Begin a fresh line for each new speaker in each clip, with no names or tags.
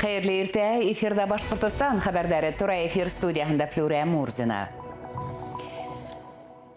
Хәйерле иртә, эфирҙа Башҡортостан хәбәрҙәре, тура эфир студияһында Флүрә Мурзина.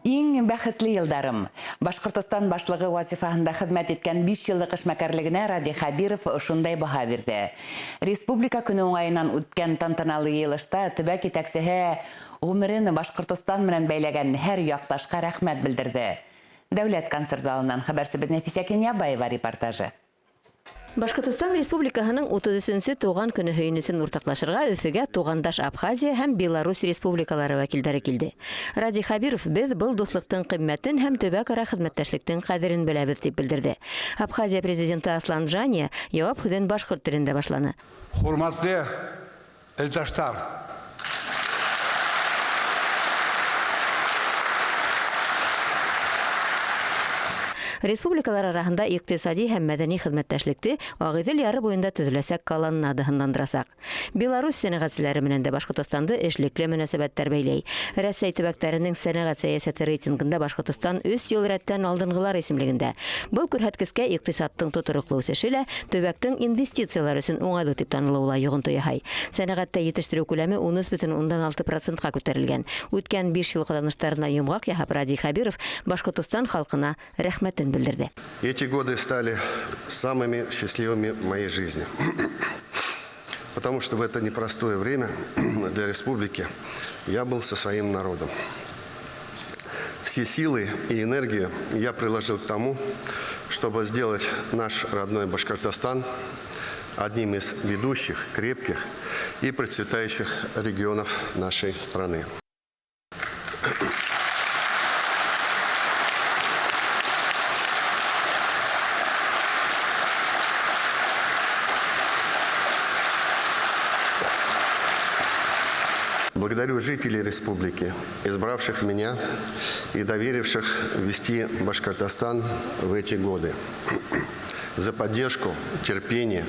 Иң бәхетле йылдарым. Башҡортостан башлығы вазифаһында хеҙмәт иткән 5 йыллыҡ эшмәкәрлегенә Радий Хәбиров ошондай баһа бирҙе. Республика көнө уңайынан үткән тантаналы йыйылышта төбәк етәксеһе ғүмерен Башҡортостан менән бәйләгән һәр яҡташҡа рәхмәт белдерҙе. Дәүләт концерт залынан хәбәрсебеҙ Нәфисә Кинйәбаева репортажы.
Башҡортостан Республикаһының 33-нсө тыуған көнө һөйөнөсөн уртаҡлашырға Өфөгә туғандаш Абхазия һәм Беларусь республикалары вәкилдәре килде. Радий Хәбиров беҙ был дуҫлыҡтың ҡиммәтен һәм төбәк-ара хеҙмәттәшлектең ҡәҙерен беләбеҙ, тип белдерҙе. Абхазия президенты Аслан Бжания яуап һүҙен башҡорт телендә башланы.
Хөрмәтле илдаштар,
Республикалар араһында иҡтисади һәм мәҙәни хеҙмәттәшлекте Ағиҙел яры буйында төҙөләсәк колоннада һынландырасаҡ. Беларусь сәнәғәтселәре менән дә Башҡортостанды эшлекле мөнәсәбәттәр бәйләй. Рәсәй төбәктәренең сәнәғәт сәйәсәте рейтингында Башҡортостан 3 йыл рәттән алдынғылар исемлегендә. Был күрһәткескә иҡтисадтың тотороҡло үҫеше лә төбәктең инвестициялар өсөн уңайлы тип танылыуы ла йоғонто яһай. Сәнәғәттә етештереү күләме 13,6%-ҡа күтәрелгән. Үткән 5 йыл ҡаҙаныштарына йомғаҡ яһап Радий Хәбиров Башҡортостан халҡына рәхмәтен белдерҙе.
Эти годы стали самыми счастливыми в моей жизни. Потому что в это непростое время для республики я был со своим народом. Все силы и энергию я приложил к тому, чтобы сделать наш родной Башкортостан одним из ведущих, крепких и процветающих регионов нашей страны. Благодарю жителей республики, избравших меня и доверивших вести Башкортостан в эти годы. За поддержку, терпение,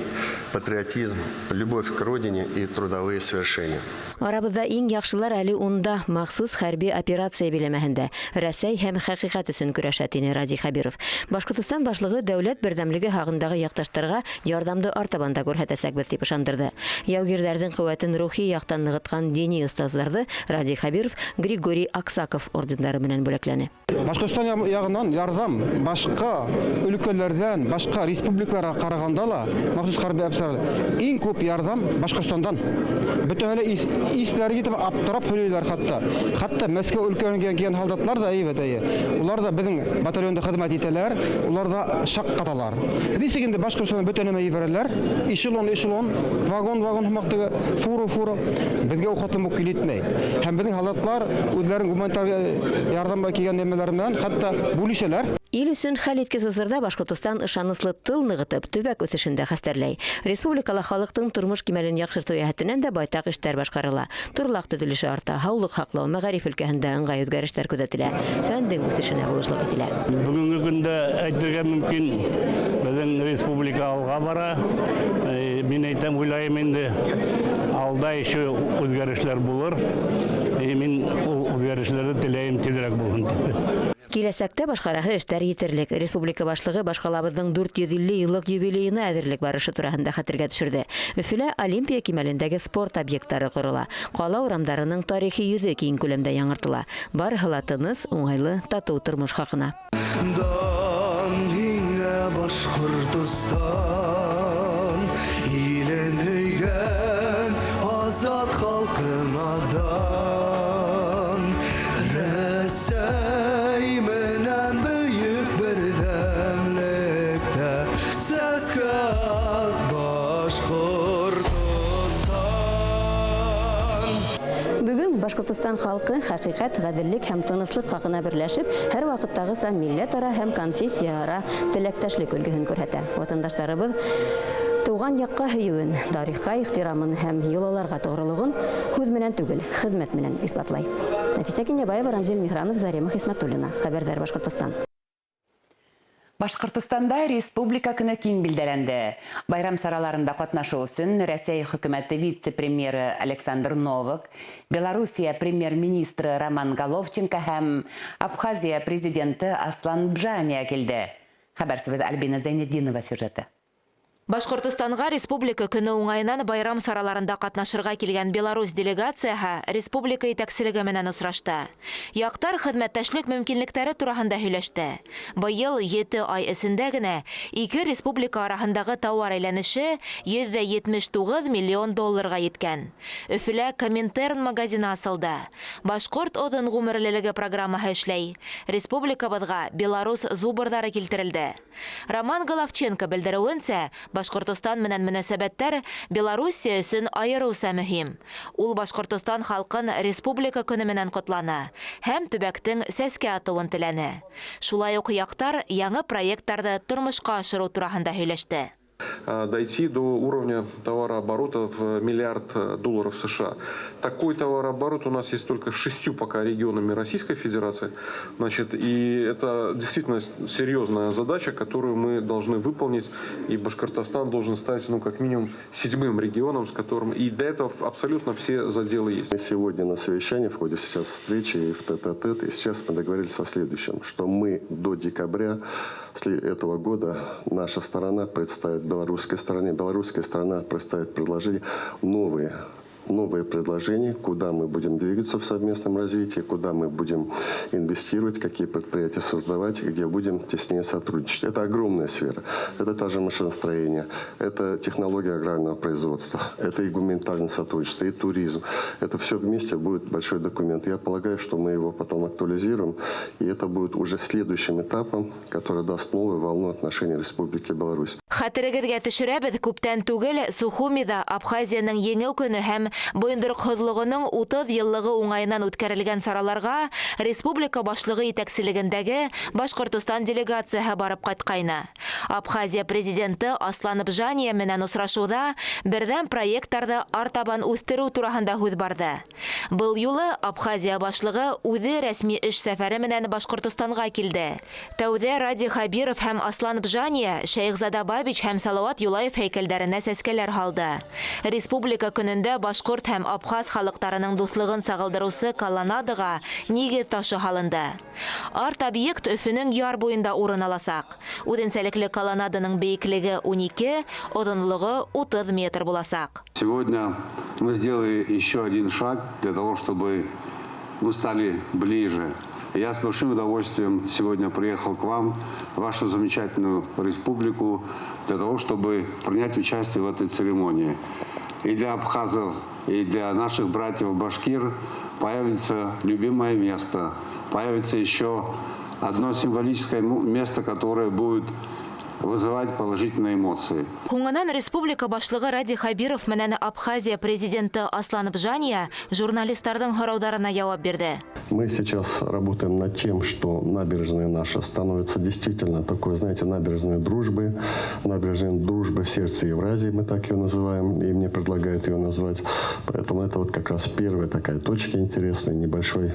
патриотизм, любовь к родине и трудовые свершения.
Арабыҙҙа иң яҡшылар әле унда махсус хәрби операция биләмәһендә Рәсәй һәм хәҡиҡәт өсөн көрәшә, тине Радий Хәбиров. Башҡортостан башлығы дәүләт берҙәмлеге һағындағы яҡташтарға ярҙамды артабан да күрһәтәсәкбеҙ, тип ышандырҙы. Яугирҙәрҙең ҡеүәтен рухи яҡтан нығытҡан дини остаздарҙы Радий Хәбиров Григорий Аксаков ордендары менән бүләкләне.
Башҡортостан яғынан ярҙам башҡа өлкәләрҙән, башҡа республикаларға ҡарағанда ла махсус хәрби операция иң күп ярҙам Башҡортостандан. Бөтәһе лә иҫләре китеп аптырап һөйләйләр хатта. Хатта Мәскәү өлкәһенән килгән һалдатлар ҙа әйбәт, әйе. Улар ҙа беҙҙең батальонда хеҙмәт итәләр, улар ҙа шаҡ ҡаталар. Нисек инде Башҡортостандан бөтә нәмә ебәрәләр? Эшелон, эшелон, вагон, вагон һымаҡ теге, фура, фура. Беҙгә уҡытым уҡ килетмәй. Һәм беҙҙең һалдатлар үҙҙәренең гуманитар ярҙамға килгән нәмәләр менән хатта бүлешәләр.
Ил өсөн хәл иткес осорҙа Башҡортостан ышаныслы тыл нығытып, төбәк үҫешен дә хәстәрләй. Республикала халыҡтың тормош кимәлен яҡшыртыу йәһәтенән дә байтаҡ эштәр башҡарыла. Торлаҡ төҙөлөшө арта, һаулыҡ һаҡлау, мәғариф өлкәһендә ыңғай үҙгәрештәр күҙәтелә. Фәндең үҫешенә булышлыҡ ителә.
Бөгөнгө көндә әйтергә мөмкин, беҙҙең республика алға бара. Мин әйтәм, уйлайым инде, алда еще үҙгәрештәр булыр. Мин ул үҙгәрештәрҙе теләйем тиҙерәк булһын тип.
Киләсәктә башҡараһы эштәр етерлек. Республика башлығы башҡалабыҙҙың 450 йыллыҡ юбилейына әҙерлек барышы тураһында хәтергә төшөрҙө. Өфөлә Олимпия кимәлендәге спорт объекттары ҡорола. Ҡала урамдарының тарихи йөҙө киң күләмдә яңыртыла. Барыһы ла тыныс, уңайлы, татыу тормош хаҡына.
Дан һиңә Башҡортостан, илен һөйгән азат халҡыңа дан. Рәсәй менән бөйөк берҙәмлектә сәскә ат Башҡортостан.
Бөгөн Башҡортостан халҡы хәҡиҡәт, ғәҙеллек һәм тыныслыҡ хаҡына берләшеп, һәр ваҡыттағыса милләт-ара һәм конфессия-ара теләктәшлек өлгөһөн күрһәтә. Ватандаштарыбыҙ тыуған яҡҡа һөйөүен, тарихҡа ихтирамын һәм йолаларға тоғролоғон һүҙ менән түгел, хеҙмәт менән иҫбатлай. Нәфисә Кинйәбаева, Рамзил Миһранов, Зарема Хисмәтуллина. Хәбәрҙәр Башҡортостан.
Башҡортостанда Республика көнө киң билдәләнде. Байрам сараларында ҡатнашыу өсөн Рәсәй хөкүмәте вице-премьеры Александр Новак, Белоруссия премьер-министры Роман Головченко һәм Абхазия президенты Аслан Бжания килде. Хәбәрсебеҙ Альбина Зәйнетдинова сюжеты.
Башҡортостанға Республика көнө уңайынан байрам сараларында ҡатнашырға килгән Беларусь делегацияһы республика етәкселеге менән осрашты. Яҡтар хеҙмәттәшлек мөмкинлектәре тураһында һөйләште. Быйыл 7 ай эсендә генә ике республика араһындағы тауар әйләнеше 179 миллион долларға еткән. Өфөлә Коминтерн магазины асылды. Башҡорт оҙон ғүмерлелеге программаһы эшләй. Республикабыҙға Беларусь зубрҙары килтерелде. Роман Головченко белдереүенсә, Башҡортостан менән мөнәсәбәттәр Белоруссия өсөн айырыуса мөһим. Ул Башҡортостан халҡын Республика көнө менән ҡотланы һәм төбәктең сәскә атыуын теләне. Шулай уҡ яҡтар яңы проекттарҙы тормошҡа ашырыу тураһында һөйләште.
Дойти до уровня товарооборота в миллиард долларов США. Такой товарооборот у нас есть только с шестью пока регионами Российской Федерации. Значит, и это действительно серьезная задача, которую мы должны выполнить. И Башкортостан должен стать, ну, как минимум, седьмым регионом, с которым... И для этого абсолютно все заделы есть.
Сегодня на совещании, в ходе сейчас встречи и в тет-а-тет, и сейчас мы договорились о следующем, что мы до декабря этого года наша сторона представит белорусской стороне, белорусская сторона представит предложение новые предложения, куда мы будем двигаться в совместном развитии, куда мы будем инвестировать, какие предприятия создавать, где будем теснее сотрудничать. Это огромная сфера. Это та же машиностроение, это технология аграрного производства, это и гуманитарное сотрудничество, и туризм. Это все вместе будет большой документ. Я полагаю, что мы его потом актуализируем, и это будет уже следующим этапом, который даст новую волну отношений Республики Беларусь.
Хәтерегеҙгә төшөрәбеҙ, күптән түгел Сухумиҙа Абхазияның Еңеү көнө һәм бойондороҡһоҙлоғоноң 30 йыллығы уңайынан үткәрелгән сараларға республика башлығы етәкселегендәге Башҡортостан делегацияһы барып ҡайтҡайны. Абхазия президенты Аслан Бжания менән осрашыуҙа берҙәм проекттарҙы артабан үҫтереү тураһында һүҙ барҙы. Был юлы Абхазия башлығы үҙе рәсми эш сәфәре менән Башҡортостанға килде. Тәүҙә Радий Хабиров һәм Аслан Бжания Шәйехзада Бабич һәм Салауат Юлаев һәйкәлдәренә сәскәләр һалды. Республика көнөндә башҡорт һәм абхаз халыҡтарының дуҫлығын сағылдырыусы колоннадаға нигеҙ ташы һалынды. Арт-объект Өфөнөң яр буйында урын аласаҡ. Үҙенсәлекле колоннаданың бейеклеге 12, оҙонлоғо 30 метр буласаҡ.
Сегодня мы сделали еще один шаг для того, чтобы мы стали ближе. Я с большим удовольствием сегодня приехал к вам, в вашу замечательную республику, для того, чтобы принять участие в этой церемонии. И для абхазов, и для наших братьев башкир появится любимое место, появится еще одно символическое место, которое будет вызывать положительные эмоции.
Һуңынан республика башлығы Радий Хабиров менән Абхазия президенты Аслан Бжания журналисттарҙың һорауҙарына яуап бирҙе.
Мы сейчас работаем над тем, что набережная наша становится действительно такой, знаете, набережной дружбы, набережной дружбы в сердце Евразии, мы так ее называем, и мне предлагают ее назвать. Поэтому это вот как раз первая такая точка интересная, небольшой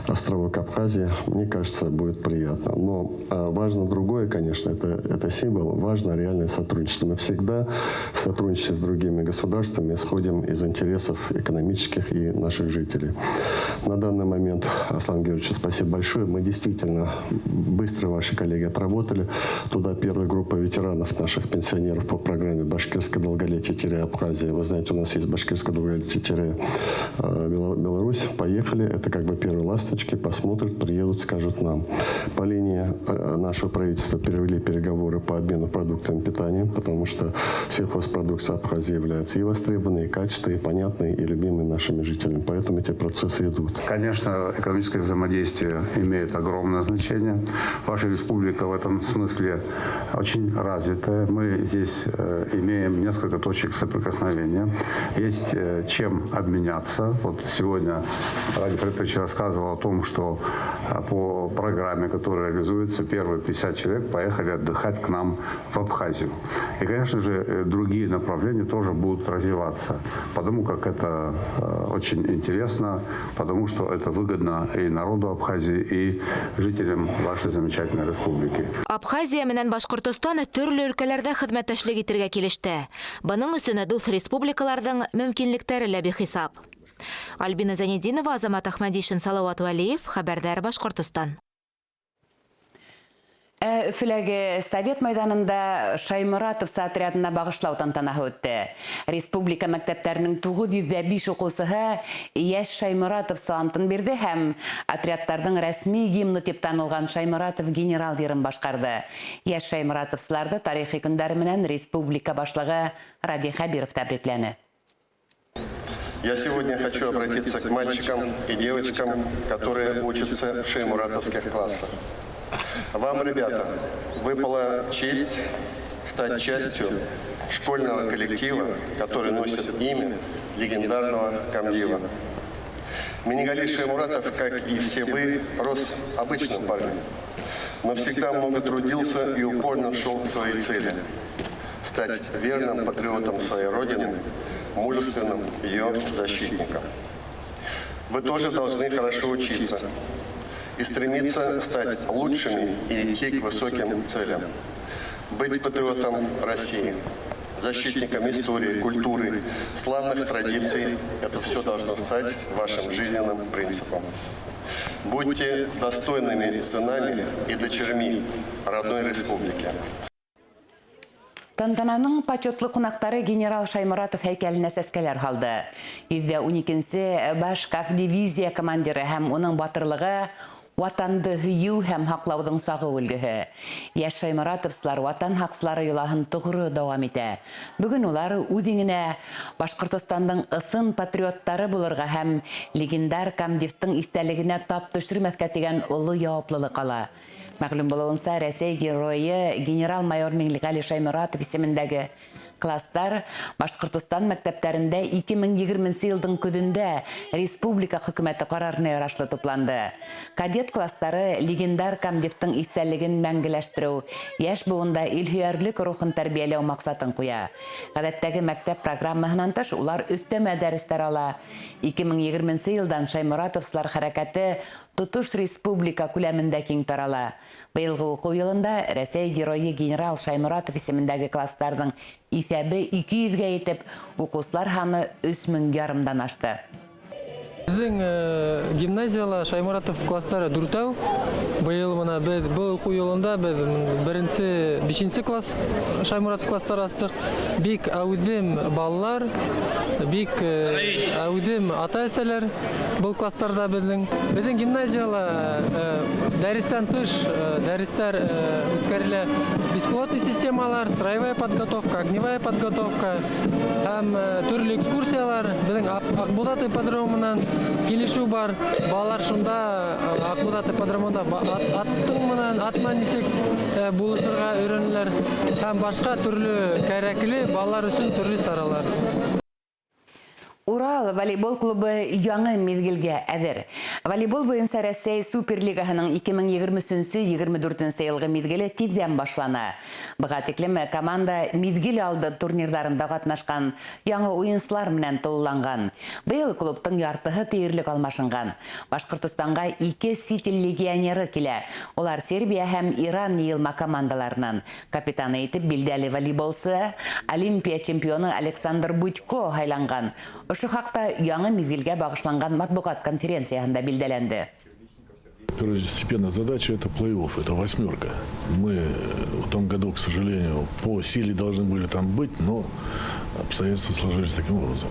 островок Абхазии. Мне кажется, будет приятно. Но важно другое, конечно, это символ, важно реальное сотрудничество. Мы всегда в сотрудничестве с другими государствами исходим из интересов экономических и наших жителей. На данный момент, Аслан Георгиевич, спасибо большое. Мы действительно быстро, ваши коллеги отработали. Туда первая группа ветеранов, наших пенсионеров по программе «Башкирское долголетие Абхазия». Вы знаете, у нас есть «Башкирское долголетие Беларусь». Поехали. Это как бы первые ласточки. Посмотрят, приедут, скажут нам. По линии нашего правительства перевели переговоры по обмену продуктами питания, потому что сельхозпродукция Абхазии является и востребованной, и качественной, и понятной, и любимой нашими жителями. Поэтому эти процессы идут.
Конечно, экономическое взаимодействие имеет огромное значение. Ваша республика в этом смысле очень развитая. Мы здесь имеем несколько точек соприкосновения. Есть чем обменяться. Вот сегодня Радий Фаритович рассказывал о том, что по программе, которая реализуется, первые 50 человек поехали отдыхать к нам в Абхазию. И, конечно же, другие направления тоже будут развиваться, потому как это очень интересно, потому что это выгодно и народу Абхазии, и жителям вашей замечательной республики.
Абхазия менән Башҡортостан төрлө өлкәләрҙә хеҙмәттәшлек итергә килеште. Бының өсөн дуҫ республикаларҙың мөмкинлектәре лә бихисап. Альбина Зайнетдинова, Азамат Ахмадишин, Салауат Валиев, Хәбәрҙәр, Башҡортостан.
Өфөләге Совет майҙанында Шайморатовсы отрядына бағышлау тантанаһы үтте. Республика мәктәптәренең 905 уҡыусыһы йәш Шайморатовсы антын бирҙе һәм отрядтарҙың рәсми гимны тип танылған Шайморатов генерал йырын башҡарҙы. Йәш шайморатовсыларҙы тарихи көндәре менән республика башлығы Радий Хәбиров тәбрикләне.
Я сегодня хочу обратиться к мальчикам и девочкам, которые учатся в шаймуратовских классах. Вам, ребята, выпала честь стать частью школьного коллектива, который носит имя легендарного комдива. Минигали Шаймуратов, как и все вы, рос обычным парнем, но всегда много трудился и упорно шел к своей цели – стать верным патриотом своей Родины, мужественным ее защитником. Вы тоже должны хорошо учиться и стремиться стать лучшими и идти к высоким целям. Быть патриотом России, защитником истории, культуры, славных традиций – это все должно стать вашим жизненным принципом. Будьте достойными сынами и дочерьми родной республики.
Тантананың почетлы ҡунаҡтары генерал Шайморатов һәйкәленә сәскәләр һалды. 112-нсе баш кавдивизия командиры һәм уның батырлығы Ватанды һөйөү һәм һаҡлауҙың сағыу өлгөһө. Йәш шайморатовсылар Ватан һаҡсылары йолаһын тоғро дауам итә. Бөгөн улар үҙ иңенә Башҡортостандың ысын патриоттары булырға һәм легендар комдивтың иҫтәлегенә тап төшөрмәҫкә тигән оло яуаплылыҡ ала. Мәғлүм булыуынса, Рәсәй геройы генерал-майор Миңлеғәли Шайморатов исемендәге класстар Башҡортостан мәктәптәрендә 2020 йылдың көҙөндә республика хөкүмәте ҡарарына ярашлы тупланды. Кадет класстары легендар комдивтың иҫтәлеген мәңгеләштереү, йәш быуында илһөйәрлек рухын тәрбиәләү маҡсатын ҡуя. Ғәҙәттәге мәктәп программаһынан тыш улар өҫтәмә дәрестәр ала. 2020 йылдан Шайморатовсылар хәрәкәте тотош республика күләмендә киң тарала. Быйылғы уҡыу йылында Рәсәй геройы генерал Шайморатов исемендәге класстарҙың иҫәбе 200-гә етеп, уҡыусылар һаны 3500-дан ашты.
Беҙҙең гимназияла Шайморатов класстары дүртәү. Быйыл мына беҙ был уҡыу йылында беҙ беренсе, бишенсе класс Шайморатов класстары астыҡ. Бик әүҙем балалар, бик әүҙем ата-әсәләр был класстарҙа беҙҙең. Беҙҙең гимназияла дәрестән тыш дәрестәр үткәрелә. Бесплатный системалар, строевая подготовка, огневая подготовка һәм төрлө экскурсиялар. Беҙҙең Аҡбуҙат ипподромынан килешеү бар. Балалар шунда Аҡбуҙат ипподромында аттың менән, ат менән нисек булышырға өйрәнәләр һәм башҡа төрлө кәрәкле балалар өсөн төрлө саралар.
Урал волейбол клубы яңы миҙгелгә әҙер. Волейбол буйынса Рәсәй Суперлигаһының 2023-24 йылғы миҙгеле тиҙҙән башлана. Быға тиклем команда миҙгел алды турнирҙарында ҡатнашҡан яңы уйынсылар менән тулыланған. Быйыл клубтың яртыһы тиерлек алмашынған. Башҡортостанға 2 сит ил легионеры килә. Улар Сербия һәм Иран йыйылма командаларынан. Капитаны итеп билдәле волейболсы, Олимпия чемпионы Александр Будько һайланған. Ошо хаҡта яңы миҙгелгә бағышланған матбуғат конференцияһында билдәләнде.
Первостепенная задача – это плей-офф, это восьмерка. Мы в том году, к сожалению, по силе должны были там быть, но обстоятельства сложились таким образом.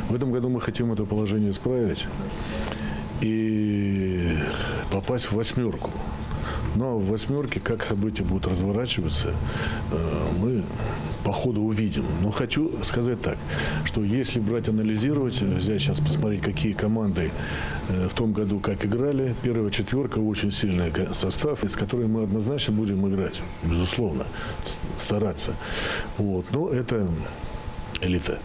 В этом году мы хотим это положение исправить и попасть в восьмерку. Но в восьмерке, как события будут разворачиваться, мы по ходу увидим. Но хочу сказать так, что если брать, анализировать, взять сейчас посмотреть, какие команды в том году как играли, первая четверка очень сильный состав, с которой мы однозначно будем играть, безусловно, стараться. Вот. Но это элита.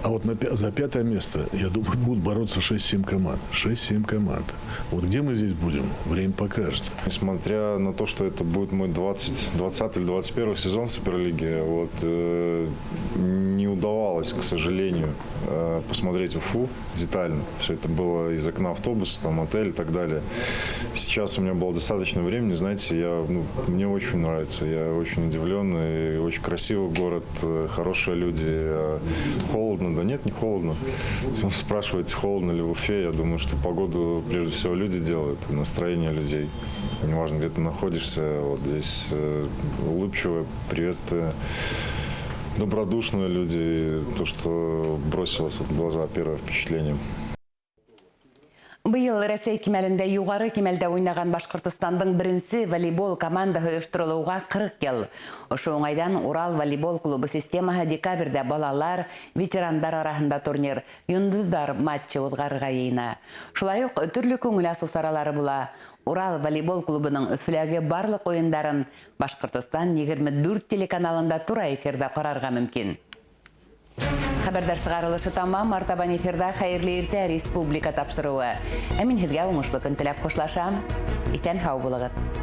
А вот за пятое место, я думаю, будут бороться 6-7 команд. 6-7 команд. Вот где мы здесь будем, время покажет.
Несмотря на то, что это будет мой 20 или 21 сезон в Суперлиге, вот, не удавалось, к сожалению, посмотреть Уфу детально. Все это было из окна автобуса, там отель и так далее. Сейчас у меня было достаточно времени, знаете, ну, мне очень нравится, я очень удивлен, и очень красивый город, хорошие люди. Холодно? Да нет, не холодно. Спрашиваете, холодно ли в Уфе, я думаю, что погоду прежде всего люди делают, и настроение людей. Неважно, где ты находишься, вот здесь улыбчивое приветствие, добродушные люди, то, что бросилось в глаза, первое впечатление.
Быйыл Рәсәй кимәлендә юғары кимәлдә уйнаған Башҡортостандың беренсе волейбол командаһы ойошторолоуға 40 йыл. Ошо уңайҙан Урал волейбол клубы системаһы декабрҙә балалар, ветерандар араһында турнир «Йондоҙҙар» матчы уҙғарырға йыйына. Шулай уҡ төрлө күңел асыу саралары була. Урал волейбол клубының Өфөләге барлыҡ уйындарын Башҡортостан 24 телеканалында тура эфирҙа ҡарарға мөмкин. Хәбәрҙәр сығарылышы тамам, артабан эфирҙа «Хәйерле иртә» республика тапшырыуы. Ә мин һеҙгә уңышлы көн теләп хушлашам. Иҫән һау булығыҙ.